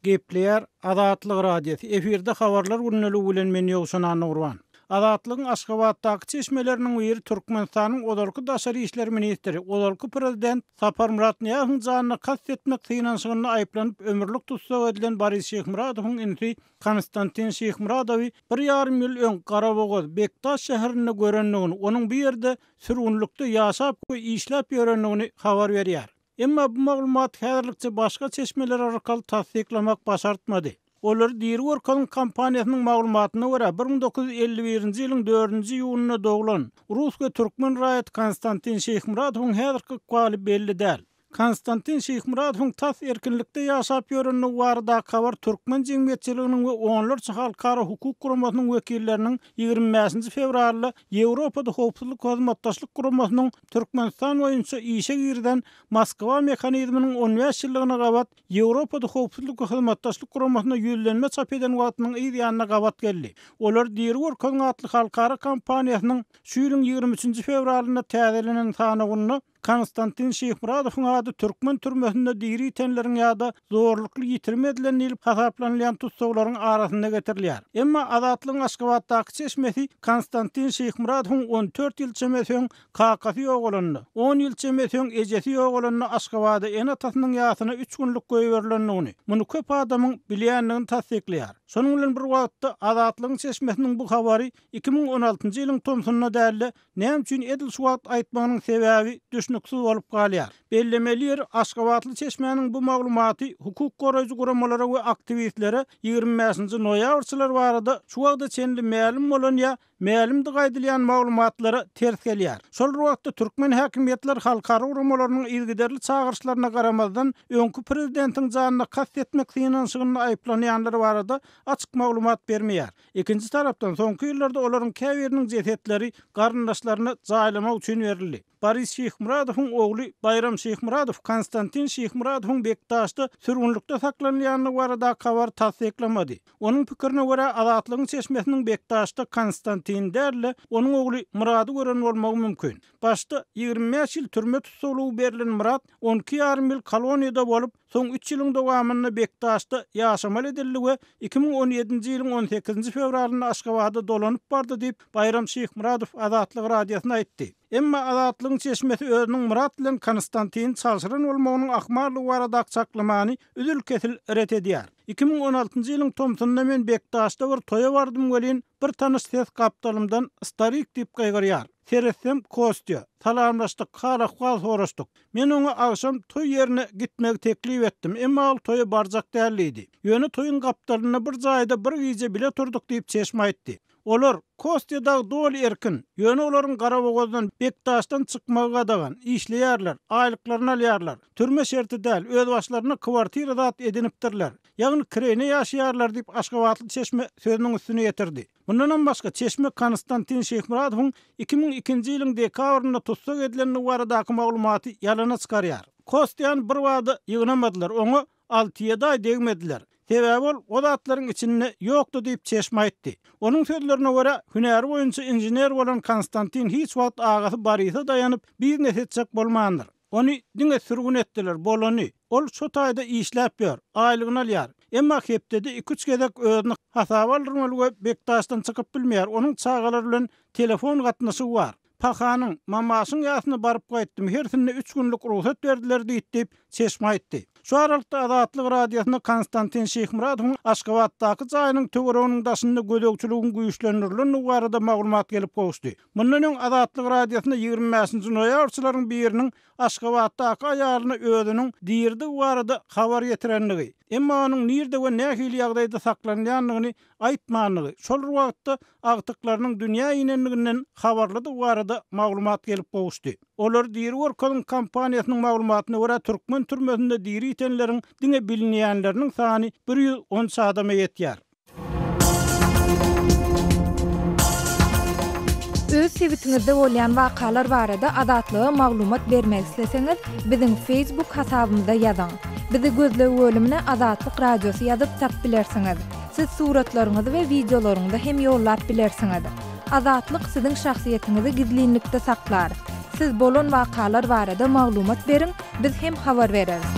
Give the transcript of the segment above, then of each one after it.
Gepleýär Azatlyk Radiosy, efirde Habarlar gündeligi bilen men Ýowşan Annagurban. Azatlygyň Aşgabatdaky çeşmeleriniň biri Türkmenistanyň ozalky daşary işler ministri, ozalky prezident Saparmyrat Nyýazowyň janyna kast etmek synanyşygynda aýyplanyp ömürlik tussag edilen Boris Şyhmyradowyň inisi Konstantin Şyhmyradowy bir ýarym ýyl öň Garabogaz, Bekdaş şäherinde görendigini, onuň bu ýerde sürgünlikde ýaşap we işläp ýörendigini habar berýär. Emma bu maglumat häzirlikçe başga çeşmeler arkaly tassyklamak başartmady. Olary diri görkeziň kampaniýasynyň maglumatyna görä, 1951-nji ýylyň dördünji iýunynda doglan, rus we türkmen raýaty Konstantin Şeýhmyradowyň häzirki ykbaly belli däl. Konstantin Şeýhmyradowyň tas erkinlikde ýaşap ýörendigi baradaky habar türkmen jemgyýetçiliginiň we onlarça halkara hukuk guramasynyň wekilleriniň 25-nji fewralda Ýewropada Howpsuzlyk Hyzmatdaşlyk Guramasynyň Türkmenistan boýunça işe girizen Moskwa mehanizminiň on bäş ýyllygyna gabat Ýewropada Howpsuzlyk we Hyzmatdaşlyk Guramasyna ýüzlenme çap eden wagtynyň yz ýanyna gabat geldi. Olar Diri görkeziň atly halkara kampaniýasynyň şu ýylyň ýigrimi üçünji fewralynda täzelenen sanawynda Konstantin Şyhmyradowyň ady türkmen türmesinde diri ýitenleriň ýa-da zorlukly ýitirim edilen diýlip hasaplanylýan tussaglaryň arasynda getirilýär. Emma Azatlygyň Aşgabatdaky çeşmesi Konstantin Şyhmyradowyň on dört ýyl çemesi öň kakasy ýogalanda, on ýyl çemesi öň ejesi ýogalanda Aşgabada ene-atasynyň ýasyna üç günlük goýberilendigini, muny köp adamyň bilýändigini tassyklaýar. Şonuň bilen bir wagtda, Azatlygyň çeşmesiniň bu habary 2016-njy ýylyň tomsunda däl-de, Näme üçin edil şu wagt aýtmagynyň sebäbi düşnüksiz bolup galýar. Bellemeli ýeri, aşgabatly çeşmäniň bu maglumaty hukuk goraýjy guramalara we aktiwistlere 25-nji noýabrçylar barada şu wagta çenli mälim bolan ýa mälimdigi aýdylýan maglumatlara ters gelýär. Şol bir wagtda türkmen häkimiýetleri halkara guramalarynyň yzygiderli çagyryşlaryna garamazdan, öňki prezidentiň janyna kast etmek synanyşygynda aýyplanýanlar barada açyk maglumat bermeýär. Ikinji tarapdan, soňky ýyllarda olaryň käbiriniň jesetleri garyndaşlaryna jaýlamak üçin berildi. Boris Şyhmyradowyň ogly Baýram Şyhmyradow Konstantin Şyhmyradowyň Bekdaşda sürgünlikde saklanylýandygy baradaky habary tassyklamady. Onuň pikirine görä, Azatlygyň çeşmesiniň Bekdaşda Konstantini däl-de, onuň ogly Myrady gören bolmagy mümkin. Başda 25 ýyl türme tussaglygy berlen Myrat on iki ýarym ýyl koloniýada bolup, soň üç ýylyň dowamynda Bekdaşda ýaşamaly edildi we 2017-nji ýylyň on sekizinji fewralynda Aşgabada dolanyp bardy diýip, Baýram Şyhmyradow Azatlyk Radiosyna aýtdy. Emma Azatlygyň çeşmesi özüniň Myrat bilen Konstantini çalşyran bolmagynyň ahmallygy baradaky çaklamany üzül-kesil ret edýär. 2016-njy ýylyň tomsunda men Bekdaşda bir toýa bardym welin, bir tanyş ses gapdalymdan Starik diýip gygyrýar. Seretsem, Kostýa. Salamlaşdyk, hal-ahwal soraşdyk. Men oňa agşam toý ýerine gitmegi teklip etdim, emma ol toýa barjak däl diýdi. Ýöne toýuň gapdalynda bir jaýda bir gije bile turduk diýip çeşme aýtdy. Olar, Kostýa dagy doly erkin, ýöne olaryň Garabogazdan, Bekdaşdan çykmagy gadagan, işleýärler, aýlyklaryny alýarlar. Türme şerti däl, özbaşlaryna kwartira zat edinipdirler. Ýagny kireýne ýaşaýarlar diýip aşgabatly çeşme sözüniň üstüni ýetirdi. Mundanam başga, çeşme Konstantin Şyhmyradowyň 2002-nji ýylyň dekabrynda tussag edilendigi baradaky maglumaty ýalana çykarýar. Kostýany birbada ýygnamadylar, oňa alty-ýedi aý degmediler. Sebäbi ol o zatlaryň içinde ýokdy diýip, çeşme aýtdy. Onuň sözlerine görä, hünäri boýunça inžener bolan Konstantin hiç wagt agasy Borise daýanyp, biznes etjek bolmandyr. Ony diňe sürgün etdiler, bolany. Ol şo taýda işläp ýör, aýlygyny alýar. Emma hepdede iki-üç gezek özüni hasaba aldyrmaly we Bekdaşdan çykyp bilmeýär, onuň çagalary bilen telefon gatnaşygy bar. Pahanyň, Mamaşyň ýasyna baryp gaýtdym, hersinde üç günlük rugsat berdiler diýdi diýip, çeşme aýtdy. Şu aralykda Azatlyk Radiosyna Konstantin Şyhmyradowyň Aşgabatdaky jaýynyň töwereginiň daşynda gözegçiligiň güýçlendirilendigi barada maglumat gelip gowuşdy. Mundan öň Azatlyk Radiosyna 25-nji noýabrçylaryň biriniň Aşgabatdaky aýalyna özüniň diridigi barada habar ýetirendigi, emma onuň nirde we nähili ýagdaýda saklanýandygyny aýtmandygy, şol bir wagtda agtyklarynyň dünýä inendiginden habarlydygy barada maglumat gelip gowuşdy. Olary diri görkeziň kampaniýasynyň maglumatyna görä, türkmen türmesinde diri ýitenleriň diňe bilinýänleriniň sany 113 adama ýetýär. Öz sebitiňizde bolýan wakalar barada Azatlyga maglumat bermek isleseňiz, biziň Facebook hasabymyza ýazyň. Bizi gözleg bölümine Azatlyk Radiosy ýazyp tap bilersiňiz. Siz suratlaryňyzy we wideolaryňyzy hem ýollap bilersiňiz. Azatlyk siziň şahsyýetiňizi gizlinlikde saklar. Siz bolan wakalar barada maglumat beriň, biz hem habar bereris.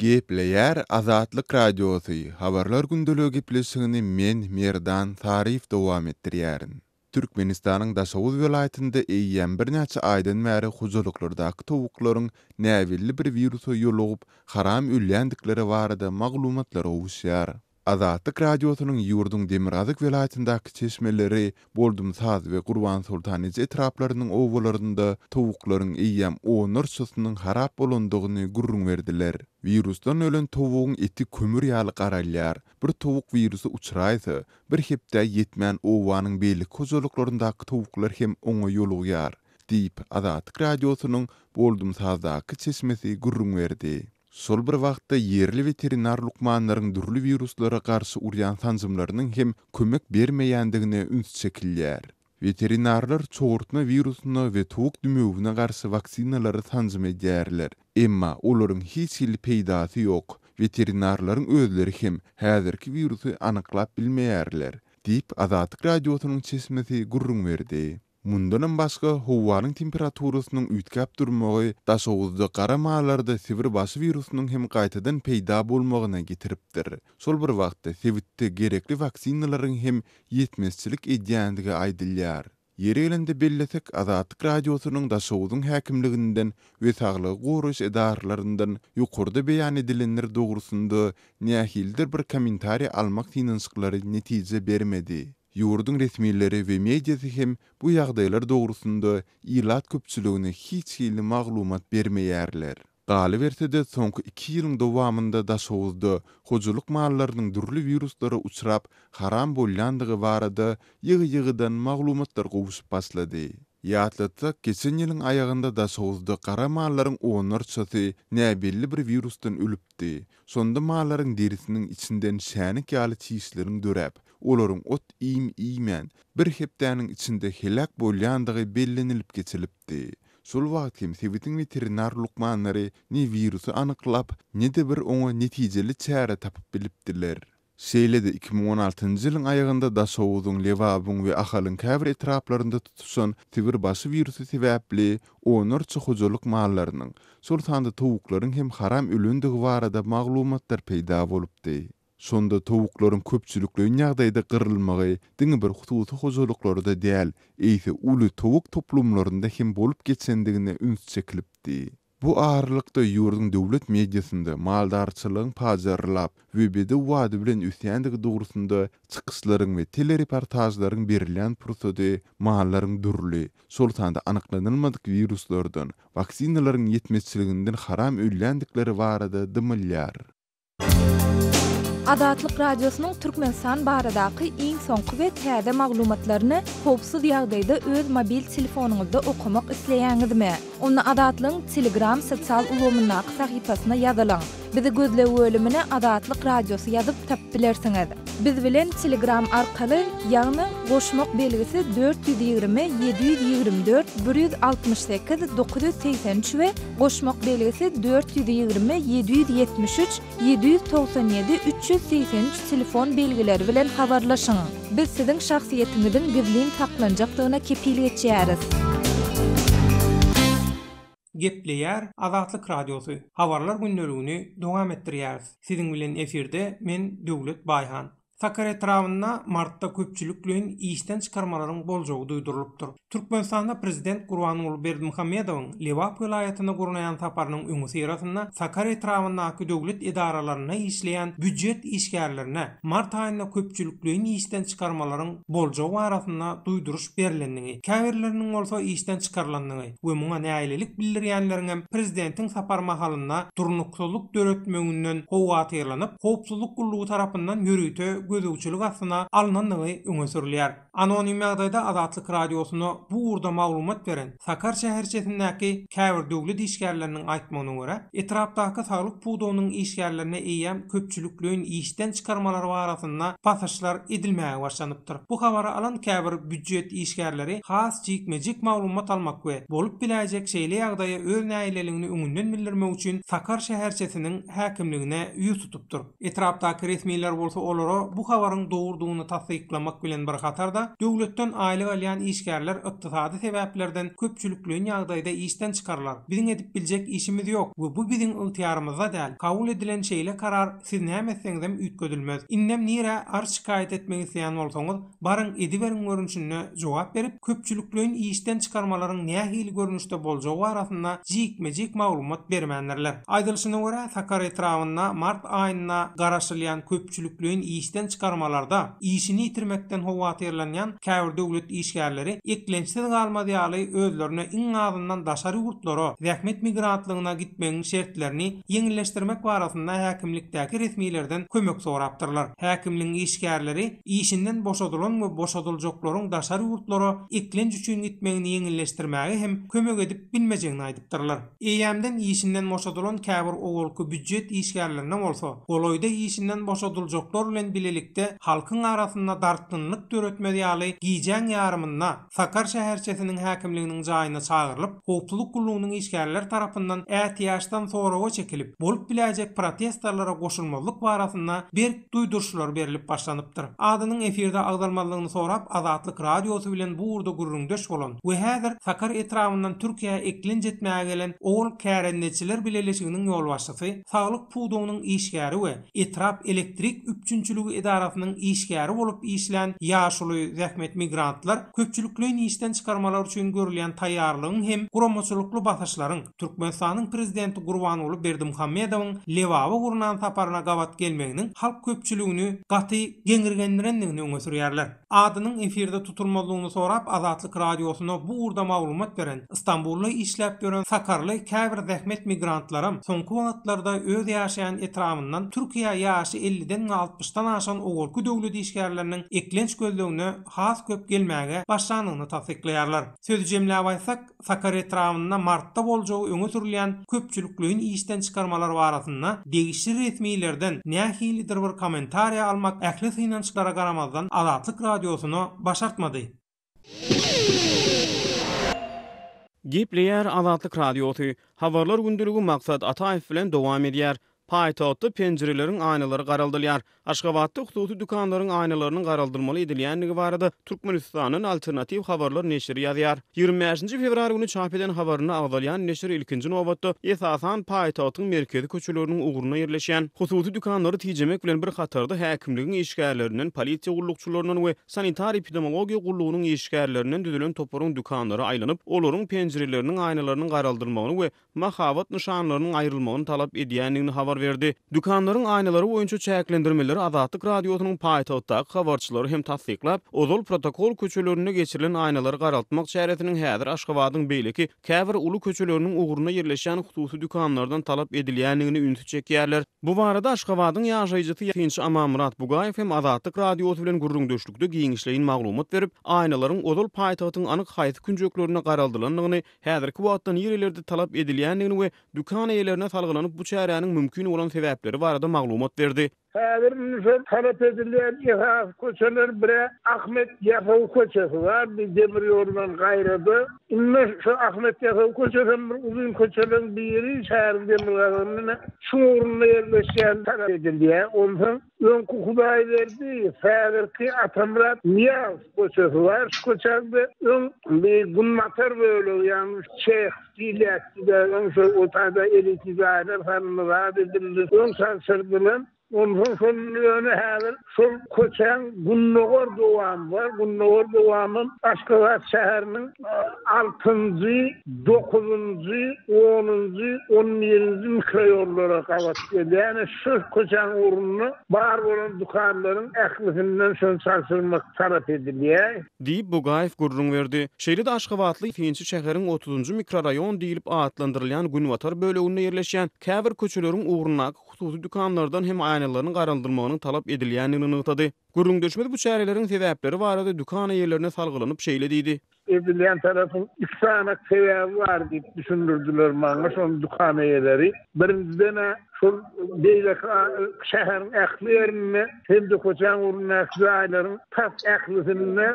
Gepleýär Azatlyk Radiosy, Habarlar gündeligi gepleşigini men, Merdan Saryýew dowam etdirýärin. Türkmenistanyň Daşoguz welaýatynda eýýäm birnäçe aýdan bäri hojalyklardaky towuklaryň näbelli bir wirusa ýolugyp, haram ölýändikleri barada maglumatlar gowuşýar. Azatlyk Radiosynyň ýurduň demirgazyk welaýatyndaky çeşmeleri Boldumsaz we Gurbansoltan eje etraplarynyň obalarynda towuklaryň eýýäm onlarçasynyň harap bolandygyny gürrüň berdiler. Wirusdan ölen towugyň eti kömür ýaly garalýar. Bir towuk wirusa uçraýsa, bir hepdä ýetmän obanyň beýleki hojalyklaryndaky towuklar hem oňa ýolugýar, diýip, Azatlyk Radiosynyň Boldumsazdaky çeşmesi gürrüň berdi. Şol bir wagtda, ýerli weterinar lukmanlaryň dürli wiruslara garşy urýan sanjymlarynyň hem kömek bermeýändigine üns çekilýär. Weterinarlar çogurtma wirusyna we towuk dümewine garşy waksinalary sanjym edýärler. Emma olaryň hiç hili peýdasy ýok. Weterinarlaryň özleri hem häzirki wirusy anyklap bilmeýärler, diýip, Azatlyk Radiosynyň çeşmesi gürrüň berdi. Mundanam başga, howanyň temperaturasynyň üýtgäp durmagy Daşoguzda gara mallarda sibir başy wirusynyň hem gaýtadan peýda bolmagyna getiripdir. Şol bir wagtda, sebitde gerekli waksinalaryň hem ýetmezçilik edýändigi aýdylýar. Ýeri gelende bellesek, Azatlyk Radiosynyň Daşoguzyň häkimliginden we saglygy goraýyş edaralaryndan ýokarda beýan edilenler dogrusynda nähilidir bir kommentariý almak synanyşyklary netije bermedi. Ýurduň resmileri we mediasy hem bu ýagdaýlar dogrusynda ilat köpçüligine hiç hili maglumat bermeýärler. Galyberse-de, soňky iki ýylyň dowamynda Daşoguzda hojalyk mallarynyň dürli wiruslara uçrap, haram bolýandygy barada ýygy-ýygydan maglumatlar gowşup başlady. Ýatlatsak, geçen ýylyň aýagynda Daşoguzda gara mallaryň onlarçasy näbelli bir wirusdan ölüpdi. Şonda mallaryň derisiniň içinden şänik ýaly çişleriň döräp, olaryň ot-iým iýmän, bir hepdäniň içinde heläk bolýandygy bellenilip geçilipdi. Şol wagt hem sebitiň weterinar lukmanlary ne wirusy anyklap, ne-de bir oňa netijeli çäre tapyp bilipdiler. Şeýle-de 2016 njy ýylyň aýagynda Daşoguzyň, Lebabyň we Ahalyň käbir etraplarynda tutuşan sibir başy wirusy sebäpli onlarça hojalyk mallarynyň, şol sanda towuklaryň hem haram ölendigi barada maglumatlar peýda bolupdy. Şonda towuklaryň köpçülikleýin ýagdaýda gyrylmagy diňe bir hususy hojalyklarda däl, eýse uly towuk toplumlarynda hem bolup geçendigine üns çekilipdi. Bu aralykda ýurduň döwlet mediasynda maldarçylygyň pajarlap we bedew bady bilen ösýändigi dogrusynda çykyşlaryň we telereportažlaryň berilýän pursady mallaryň dürli, şol sanda anyklanylmadyk wiruslardan, waksinalaryň ýetmezçiliginden haram ölýändikleri barada dymylýar. Azatlyk Radiosynyň Türkmenistan baradaky iň soňky we täze maglumatlaryny howpsuz ýagdaýda öz mobil telefonyňyzda okamak isleýäňizmi? Onda Azatlygyň Telegram sosial ulgamyndaky sahypasyna ýazylyň. Bizi gözleg bölümine Azatlyk Radiosy ýazyp tapyp bilersiňiz. Biz bilen Telegram arkaly, ýagny goşmak belgisi 420 724 168 983 we Goşmak belgisi 420 773 797 383 telefon belgileri bilen habarlaşyň. Biz siziň şahsyýetiňiziň gizlin saklanjakdygyna kepil geçýäris. Gepleýär Azatlyk Radiosy, Habarlar gündeligini dowam etdirýäris. Siziň bilen efirde men Döwlet Baýhan. Sakar etrabynda martda köpçülikleýin işden çykarmalaryň boljagy duýdurylypdyr. Türkmenistanda prezident Gurbanguly Berdimuhamedowyň Lebap welaýatyna gurnaýan saparynyň öňüsyrasynda Sakar etrabyndaky döwlet edaralarynda işleýän býujet işgärlerine mart aýynda köpçülikleýin işden çykarmalaryň boljagy barasynda duýduryş berlendigi, käbirleriniň bolsa işden çykarylandygy we muňa nägilelik bildirýänleriňem prezidentiň sapary mahalynda durnuksyzlyk döretmeginden howatyrlanyp, howpsuzlyk gullugy tarapyndan ýörite gözegçilik astyna alnandygy öňe sürülýär. Anonim ýagdaýda Azatlyk Radiosyna bu ugurda maglumat beren Sakar şäherçesindäki käbir döwlet işgärleriniň aýtmagyna görä, etrapdaky saglyk pudagynyň işgärlerine eýýäm köpçülikleýin işden çykarmalar barasynda basyşlar edilmäge başlanypdyr. Bu habary alan käbir býujet işgärleri has jikme-jik maglumat almak we bolup biläýjek şeýle ýagdaýa öz nägileligini öňünden bildirmek üçin Sakar şäherçesiniň häkimligine ýüz tutupdyr. Etrapdaky resmiler bolsa olara bu. bu habaryň dogrudygyny tassyklamak bilen bir hatarda, döwletden aýlyk alýan işgärler ykdysady sebäplerden köpçülikleýin ýagdaýda işden çykarylar. Biziň edip biljek işimiz ýok we bu biziň ygtyýarymyzda däl. Kabul edilen şeýle karar siz näme etseňizem üýtgedilmez. Indem nirä arz-şikaýat etmek isleýän bolsaňyz, baryň ediberiň görnüşinde jogap berip, köpçülikleýin işden çykarmalaryň nähili görnüşde boljagy barasynda jikme-jik maglumat bermändirler. Aýdylyşyna görä, Sakar etrabynda mart aýynda garaşylýan köpçülikleýin işden çykarmalarda işini ýitirmekden howatyrlanýan käbir döwlet işgärleri eklençsiz galmaz ýaly özlerine iň azyndan daşary ýurtlara zähmet migrantlygyna gitmegiň şertlerini ýeňilleşdirmek barasynda häkimlikdäki resmilerden kömek sorapdyrlar. Häkimligiň işgärleri işinden boşadylan we boşadyljaklaryň daşary ýurtlara eklenç üçin gitmegini ýeňilleşdirmäge hem kömek edip bilmejegini aýdypdyrlar. Eýýämden işinden boşadylan käbir owalky býujet işgärlerine bolsa, golaýda işinden boşadyljaklar bilen bilelikde halkyň arasynda dartgynlyk döretmez ýaly gijäň ýarymynda Sakar şäherçesiniň häkimliginiň jaýyna çagyrylyp, howpsuzlyk gullugynyň işgärleri tarapyndan ätiýaçdan soraga çekilip, bolup biläýjek protestarlara goşulmazlyk barasynda berk duýduryşlar berlip başlanypdyr. Adynyň efirde agzalmazlygyny sorap, Azatlyk Radiosy bilen bu ugurda gürrüňdeş bolan we häzir Sakar etrabyndan Türkiýä eklenç etmäge gelen Ogul kärendeçiler bileleşiginiň ýolbaşçysy, saglyk pudagynyň işgäri we etrap elektrik üpjünçiligi edarasynyň işgäri bolup işlän ýaşuly zähmet migrantlar köpçülikleýin işden çykarmalar üçin görülýän taýýarlygyň hem guramaçylykly basyşlaryň Türkmenistanyň Prezidenti Gurbanguly Berdimuhamedowyň Lebaba gurnan saparyna gabat gelmeginiň halk köpçüligini gaty geňirgendirendigini öňe sürýärler. Adynyň efirde tutulmazlygyny sorap Azatlyk Radiosyna bu ugurda maglumat beren, Stambulda işläp ýören sakarly käbir zähmet migrantlaram soňky wagtlarda öz ýaşaýan etrabyndan Türkiýä ýaşy elliden we altmyşdan aşan owalky döwlet işgärleriniň eklenç gözlegine has köp gelmäge başlandygyny tassyklaýarlar. Sözi jemläp aýtsak, Sakar etrabynda martda boljagy öňe sürülýän köpçülikleýin işden çykarmalar barasynda degişli resmilerden nähilidir bir kommentariýa almak ähli synanyşyklara garamazdan Azatlyk Radiosyna başartmady. Gepleýär Azatlyk Radiosy, Habarlar gündeligi Maksat Ataýew bilen dowam edýär. Paýtagtda penjireleriň aýnalary garaldylýar. Aşgabatda hususy dükanlaryň aýnalarynyň garaldylmaly edilýändigi barada Türkmenistandan Alternatiw habarlar neşiri ýazýar. 25 nji fewral güni çap eden habarynda agzalýan neşir ilkinji nobatda, esasan, paýtagtyň merkezi köçeleriniň ugrunda ýerleşýän hususy dükanlary tijemek bilen bir hatarda häkimligiň işgärlerinden, polisiýa gullukçylaryndan we sanitar-epidemologiýa gullugynyň işgärlerinden düzülen toparyň dükanlara aýlanyp, olaryň penjireleriniň aýnalarynyň garaldylmagyny we mahabat nyşanlarynyň aýrylmagyny talap edýändigini habar berdi. Dükanlaryň aýnalary boýunça çäklendirmeleri Azatlyk Radiosynyň paýtagtdaky habarçylary hem tassyklap, ozal protokol köçelerinde geçirilen aýnalary garaltmak çäresiniň häzir Aşgabadyň beýleki käbir uly köçeleriniň ugrunda ýerleşýän hususy dükanlardan talap edilýändigini ünsi çekýärler. Bu barada Aşgabadyň ýaşaýjysy, synçy Amanmyrat Bugaýew hem Azatlyk Radiosy bilen gürrüňdeşlikde giňişleýin maglumat berip, aýnalaryň ozal paýtagtyň anyk haýsy künjeklerinde garaldylandygyny häzirki wagtda nirelerde talap edilýändigini we dükan eýelerine salgylanyp bu çäräniň mümkin bolan sebäpleri barada maglumat berdi. Häzir indi şol talap edilýän esasy köçeler bir-ä Ahmet Ýasawy köçesi bar, bir demir ýoldan gaýrada. Indi şo Ahmet Ýasawy köçesem bir uzyn köçeleriň biri, şäheriň demirgazygynda ine şuň ugrunda ýerleşýän talap edilýär. Onsoň Öňki Hudaýberdiýew, häzirki Atamyrat Nyýazow köçesi bar. Şu köçäň-de öň bir günbatar bölegi, ýagny Çeh diýilýärdi-de, öň şo o taýda elitni jaýlar salyndy, zat edildi. Öň çalşyrdylar. Onsoň şol ýöne häzir şol köçäň gündogar dowamy bar. Gündogar dowamam Aşgabat şäheriniň altynjy, dokuzynjy, onunjy, on birinji mikroýollara gabat gelýär. Ýöne şu köçäň ugrunda bar bolan dükanlaryň ählisinden şony çalşyrmak talap edilýär. Diýip, Bugaýew gürrüň berdi. Şeýle-de aşgabatly synçy şäheriň otuzynjy mikroraýon diýlip atlandyrylýan günbatar böleginde ýerleşýän käbir köçeleriň ugrundaky hususy dükanlardan hem aýnalaryň garaldylmagynyň talap edilýändigini nygtady. Gürrüňdeşimiz bu çäreleriň sebäpleri barada dükan eýelerine salgylanyp şeýle diýdi. Edilýän tarapyň iki sany sebäbi bar diýip düşündirdiler maňa şol dükan eýeleri. Birinjiden-ä şol beýleki şäheriň ähli ýerinde hem-de köçäň ugrundaky jaýlaryň tas ählisinde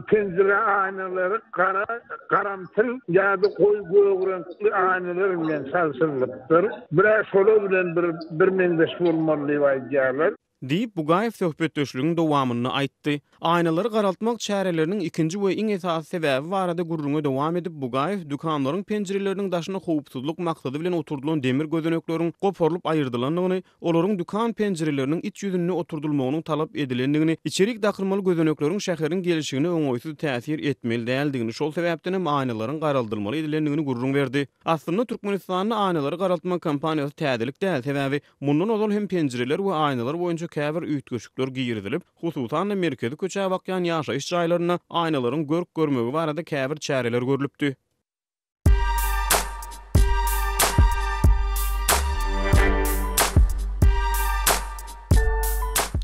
penjire aýnalary gara, garamtyl ýa-da goýy gök reňkli aýnalar bilen çalşyrylypdyr. Bir-ä şolar bilen bir birmeňzeş bolmaly diýip aýdýarlar. Diýip, Bugaýew söhbetdeşligiň dowamynda aýtdy. Aýnalary garaltmak çäreleriniň ikinji we iň esasy sebäbi barada gürrüňe dowam edip, Bugaýew dükanlaryň penjireleriniň daşyna howpsuzlyk maksady bilen oturdylan demir gözenekleriň goparylyp aýyrdylandygyny, olaryň dükan penjireleriniň iç ýüzünde oturdylmagynyň talap edilendigini, içerik dakylmaly gözenekleriň şäheriň gelşigine oňaýsyz täsir etmeli däldigini, şol sebäpdenem aýnalaryň garaldylmaly edilendigini gürrüň berdi. Aslynda, Türkmenistanda aýnalary garaltmak kampaniýasy täzelik däl, sebäbi mundan ozal hem penjireler we aýnalar boýunça käbir üýtgeşikler girizilip, hususan-da, merkezi köçä bakýan ýaşaýyş jaýlarynda aýnalaryň görk-görmegi barada käbir çäreler görlüpdi.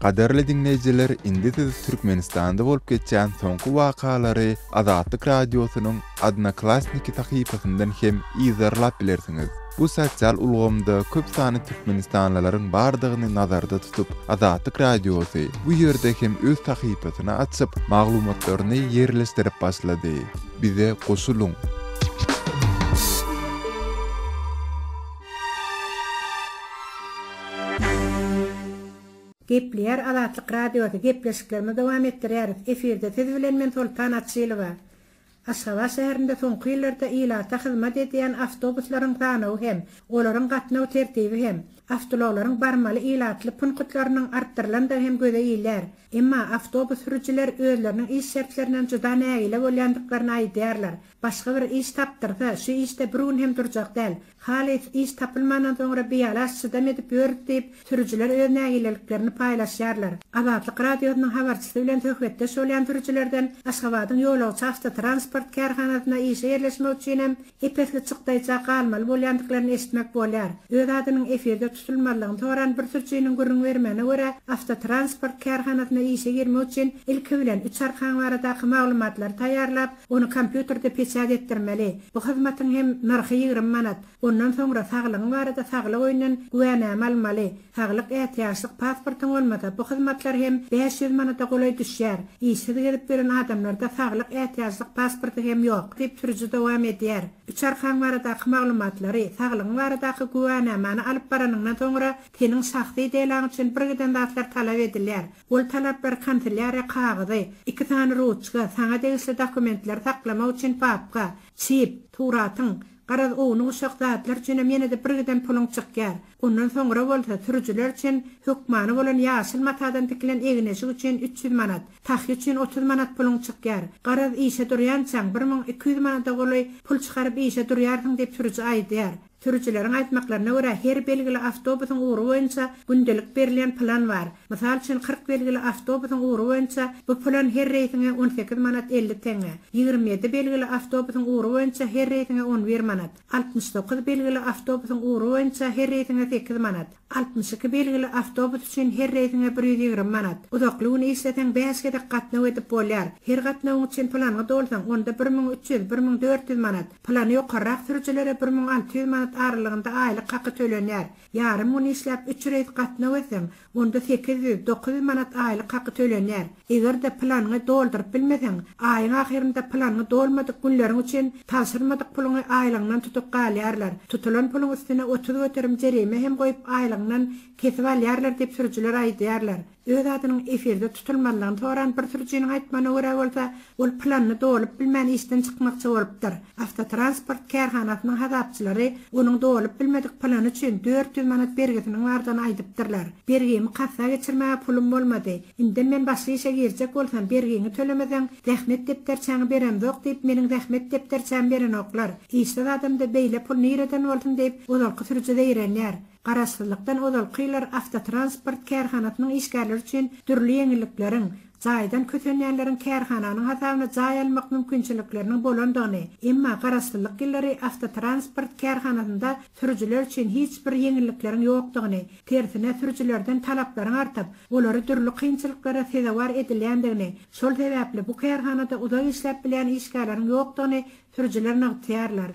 Gadyrly diňleýjiler, indi siz Türkmenistanda bolup geçýän soňky wakalary Azatlyk Radiosynyň Odnoklassniki sahypasyndan hem yzarlap bilersiňiz. Bu sosial ulgamda köp sanly türkmenistanlylaryň bardygyny nazarda tutup, Azatlyk Radiosy bu ýerde hem öz sahypasyny açyp, maglumatlaryny ýerleşdirip başlady. Bize goşulyň! Gepleýär Azatlyk Radiosy, gepleşiklerimizi dowam etdirýäris. Efirde siz bilen men Soltan Açylowa. Aşgabat şäherinde soňky ýyllarda ilata hyzmat edýän awtobuslaryň sanawy hem, olaryň gatnaw tertibi hem, awtoulaglaryň barmaly ilatly punktlarynyň artdyrylandygy hem göze ilýär. Emma awtobus sürüjiler özleriniň iş şertlerinden juda nägile bolýandyklaryny aýdýarlar. Başga bir iş tapdyrsa, şu işde bir gün hem durjak däl. Halys iş tapylmandan soňra bialaç çydam edip ýörüs diýip, sürüjiler öz nägileliklerini paýlaşýarlar. Azatlyk Radiosynyň habarçysy bilen söhbetdeş bolýan sürüjilerden Aşgabadyň ýolagçy awtotransport kärhanasyna işe ýerleşmek üçin hem ep-esli çykdaýja galmaly bolýandyklaryny eşitmek bolýar. Öz adynyň efirde tutulmazlygyny soran bir sürüjiniň gürrüň bermegine görä, awtotransport kärhanasyna işe girmek üçin ilki bilen üç arkaň baradaky maglumatlary taýýarlap, Ony kompýuterde peçat etdirmeli. Bu hyzmatyň hem nyrhy 20 manat. Ondan soňra saglygyň barada saglyk öýünden güwänama almaly. Saglyk ätiýaçlyk pasportyň bolmasa, bu hyzmatlar hem 500 manada golaý düşýär. Işsiz gezip ýören adamlarda saglyk ätiýaçlyk pasporty hem ýok, diýip sürüji dowam edýär. Üç arkaň baradaky maglumatlary, saglygyň baradaky güwänamany alyp baranyňdan soňra seniň şahsy delaň üçin birgiden zatlar talap edilýär. Ol talaplar kanselýariýa kagyzy, iki sany ruçka, saňa degişli dokumentleri saklamak üçin papka, çip, suratyň, garaz ownuk-uşak zatlar üçinem ýene-de birgiden puluň çykýar. Ondan soňra bolsa sürüjiler üçin hökmany bolan ýaşyl matadan tikilen egin-eşik üçin 300 manat, tahýa üçin 30 manat puluň çykýar. Garaz işe durýançaň 1200 manada golaý pul çykaryp işe durýarsyň diýip sürüji aýdýar. Sürüjileriň aýtmaklaryna görä, her belgili awtobusyň ugry boýunça gündelik berilýän plan bar. Mysal üçin, 40 belgili awtobusyň ugry boýunça bu plan her reýsiňe 18 manat 50 teňňe, 27 belgili awtobusyň ugry boýunça her reýsiňe 11 manat, 69 belgili awtobusyň ugry boýunça her reýsiňe 8 manat, 62 belgili awtobus üçin her reýsiňe 120 manat. Uzakly gün işleseň, bäş gezek gatnaw edip bolýar. Her gatnawyň üçin planyňy dolsaň, onda 1300, 1400 manat. Plany ýokarrak sürüjilere 1600 manat aralygynda aýlyk haky tölenýär. Ýarym gün işläp, üç reýs gatnaw etseň, onda 800, 900 manat aýlyk haky tölenýär. Eger-de planyňy dolduryp bilmeseň, aýyň ahyrynda planyňy dolmadyk günleriň üçin tabşyrmadyk puluňy aýlygyňdan tutup galýarlar. Tutulan puluň üstüne 30% jerime hem goýup aýlygyňdan kesip alýarlar diýip sürüjiler aýdýarlar. Öz adynyň efirde tutulmazlygyny soran bir sürüjiniň aýtmagyna görä bolsa, ol planyny dolup bilmän işden çykmakçy bolupdyr. Awtotransport kärhanasynyň hasapçylary onuň dolup bilmedik plany üçin 400 manat bergisiniň bardygyny aýdypdyrlar. Bergimi kassa geçirmäge pulum bolmady. Indem men başga işe girjek bolsam, bergiňi tölemeseň, zähmet depderçäňi beremzok diýip, meniň zähmet depderçämi berenoklar. Işsiz adamda beýle pul nireden bolsun diýip, ozalky sürüji zeýrenýär. Garaşsyzlykdan ozalky ýyllar awtotransport kärhanasynyň işgärleri üçin dürli ýeňillikleriň, jaýdan kösenýänleriň kärhananyň hasabyna jaý almak mümkinçilikleriniň bolandygyny, emma garaşsyzlyk ýyllary awtotransport kärhanasynda sürüjiler üçin hiç bir ýeňillikleriň ýokdugyny, tersine sürüjilerden talaplaryň artyp, olary dürli kynçylyklara sezewar edilýändigini, şol sebäpli bu kärhanada uzak işläp bilýän işgärleriň ýokdugyny sürüjiler nygtaýarlar.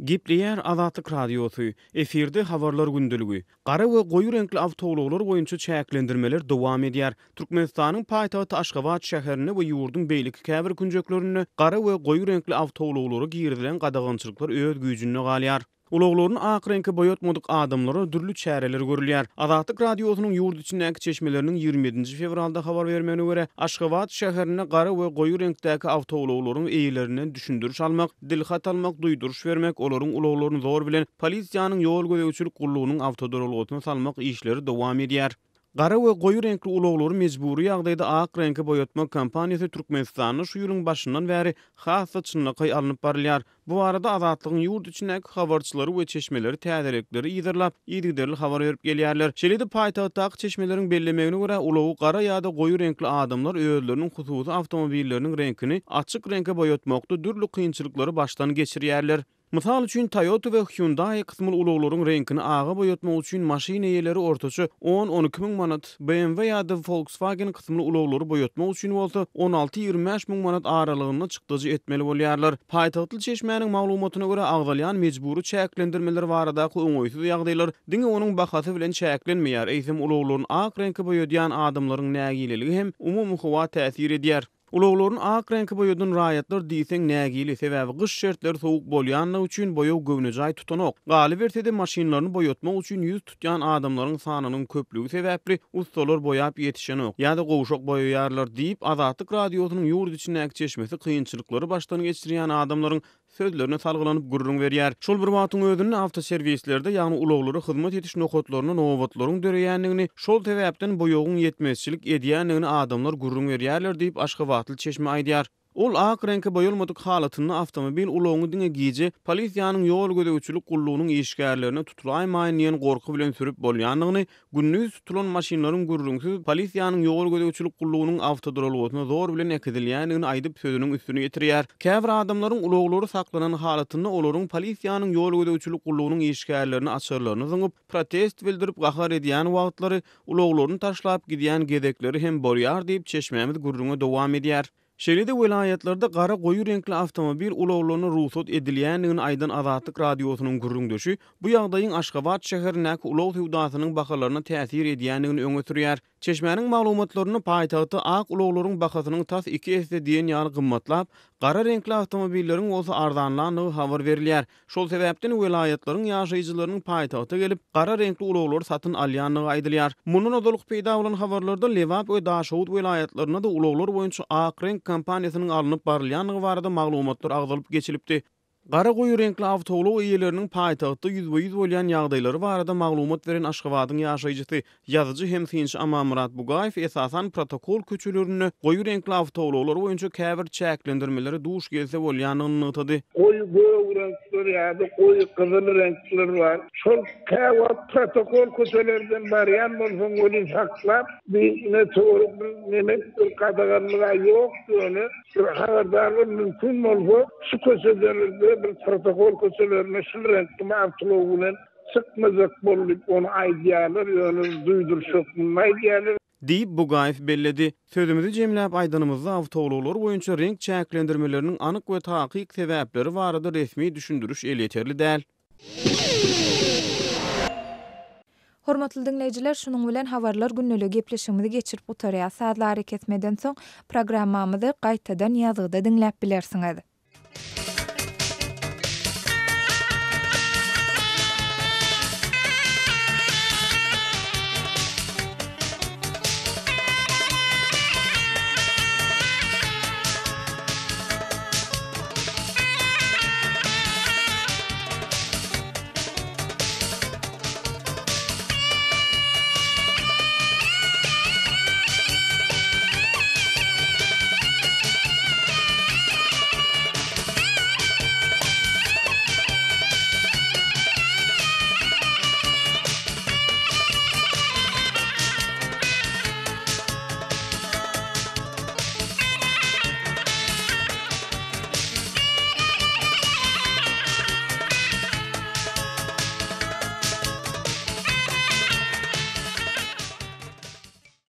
Gepleýär Azatlyk Radiosy, Efirde Habarlar gündeligi. Gara we goýy reňkli awtoulaglar boýunça çäklendirmeler dowam edýär. Türkmenistanyň paýtagty Aşgabat şäherinde we ýurduň beýleki käbir künjeklerinde gara we goýy reňkli awtoulaglara girizilen gadagançylyklar öz güýjünde galýar. Ulaglaryny ak reňke boýatmadyk adamlara dürli çäreler görülýär. Azatlyk Radiosynyň ýurt içindäki çeşmeleriniň 27 nji fewralda habar bermegine görä, Aşgabat şäherinde gara we goýy reňkdäki awtoulaglaryň eýelerinden düşündiriş almak, dilhat almak, duýduryş bermek, olaryň ulaglaryny zor bilen polisiýanyň ýol gözegçilik gullugynyň awtoduralgasyna salmak işleri dowam edýär. Gara we goýy reňkli ulaglary mejbury ýagdaýda ak reňke boýatmak kampaniýasy Türkmenistanda şu ýylyň başyndan bäri has-da çynlakaý alnyp barylýar. Bu barada Azatlygyň ýurt içindäki habarçylary we çeşmeleri täzelikleri yzarlap, yzygiderli habar berip gelýärler. Şeýle-de paýtagtdaky çeşmeleriň bellemegine görä, ulagy gara ýa-da goýy reňkli adamlar özleriniň hususy awtomobillerini reňkini açyk reňke boýatmakda dürli kynçylyklary başdan geçirýärler. Mysal üçin, Toyota we Hyundai kysymly ulaglaryň reňkini aga boýatmak üçin maşyn eýeleri ortaça on-on iki müň manat, BMW ýa-da Volkswagen kysymly ulaglary boýatmak üçin bolsa on alty-ýigrimi bäş müň manat aralygynda çykdajy etmeli bolýarlar. Paýtagtly çeşmäniň maglumatyna görä, agzalýan mejbury çäklendirmeler baradaky oňaýsyz ýagdaýlar diňe onuň bahasy bilen çäklenmeýär, eýsem ulaglaryny ak reňke boýadýan adamlaryň nägileligi hem umumy howa täsir edýär. Ulaglaryny ak reňke boýadan raýatlar diýseň nägile, sebäbi gyş şertleri sowuk bolýanlygy üçin boýag göwnejaý tutanok. Galyberse-de, maşynlaryny boýatmak üçin ýüz tutýan adamlaryň sanynyň köplügi sebäpli ussalar boýap ýetişenok ýa-da gowşak boýaýarlar diýip, Azatlyk Radiosynyň ýurt içindäki çeşmesi kynçylyklary başdan geçirýän adamlaryň sözlerine salgylanyp gürrüň berýär. Şol bir wagtyň özünde awtoserwislerde, ýagny ulaglara hyzmat ediş nokatlarynda nobatlaryň döreýändigini, şol sebäpden boýagyň ýetmezçilik edýändigini adamlar gürrüň berýärler diýip, aşgabatly çeşme aýdýar. Ol ak reňke boýalmadyk halatynda awtomobil ulagyňy diňe gije polisiýanyň ýol gözegçilik gullugynyň işgärlerine tutulaýmaýyn diýen gorky bilen sürüp bolýandygyny, Gündiz tutulan maşynlaryň gürrüňsiz polisiýanyň ýol gözegçilik gullugynyň awtoduralgasyna zor bilen äkidilýändigini aýdyp, sözüniň üstüni ýetirýär. Käbir adamlaryň ulaglary saklanan halatynda olaryň polisiýanyň ýol gözegçilik gullugynyň işgärlerine açarlaryny zyňyp, protest bildirip gahar edýän wagtlary ulaglaryny taşlap gidýän gezekleri hem bolýar diýip, çeşmämiz gürrüňe dowam edýär. Şeýle-de welaýatlarda gara goýy reňkli awtomobil ulaglaryna rugsat edilýändigini aýdan Azatlyk Radiosynyň gürrüňdeşi bu ýagdaýyň Aşgabat şäherindäki ulag söwdasynyň bahalaryna täsir edýändigini öňe sürýär. Çeşmäniň maglumatlarynda paýtagtda ak ulaglaryň bahasynyň tas iki esse diýen ýaly gymmatlap, gara reňkli awtomobilleriň bolsa arzanlandygy habar berilýär. Şol sebäpden welaýatlaryň ýaşaýjylarynyň paýtagta gelip, gara reňkli ulaglary satyn alýandygy aýdylýar. Mundan ozalky peýda bolan habarlarda Lebap we Daşoguz welaýatlarynda-da ulaglar boýunça ak reňk kampaniýasynyň alnyp barylýandygy barada maglumatlar agzalyp geçilipdi. Gara goýy reňkli awtoulag eýeleriniň paýtagtda ýüzbe-ýüz bolýan ýagdaýlary barada maglumat beren Aşgabadyň ýaşaýjysy, Ýazyjy hem synçy Amanmyrat Bugaýew esasan protokol köçelerinde goýy reňkli awtoulaglar boýunça käbir çäklendirmelere duş gelse bolýandygyny nygtady. Goýy gök reňkler ýa-da goýy gyzyl reňkler bar. Şol käwagt protokol köçelerden barýan bolsaň welin saklap, bir ine töwerek bir neme bir gadaganlyg-a ýok ýöne bir habardar bol mümkin bolsa şu köçelerde bir protokol köçelerinde şul reňkli awtoulag bilen Çykmajak bol diýip ony aýdýarlar, ýöne duýduryş hökmünde aýdýarlar. Diýip, Bugaýew belledi. Sözümizi jemläp aýdanymyzda, awtoulaglar boýunça reňk çäklendirmeleriniň anyk we takyk sebäpleri barada resmi düşündiriş elýeterli däl. Hormatly diňleýjiler, şunuň bilen Habarlar gündeligi gepleşigimizi geçirip gutarýas. Sazly arakesmeden soň programmamyzy gaýtadan ýazgyda diňläp bilersiňiz.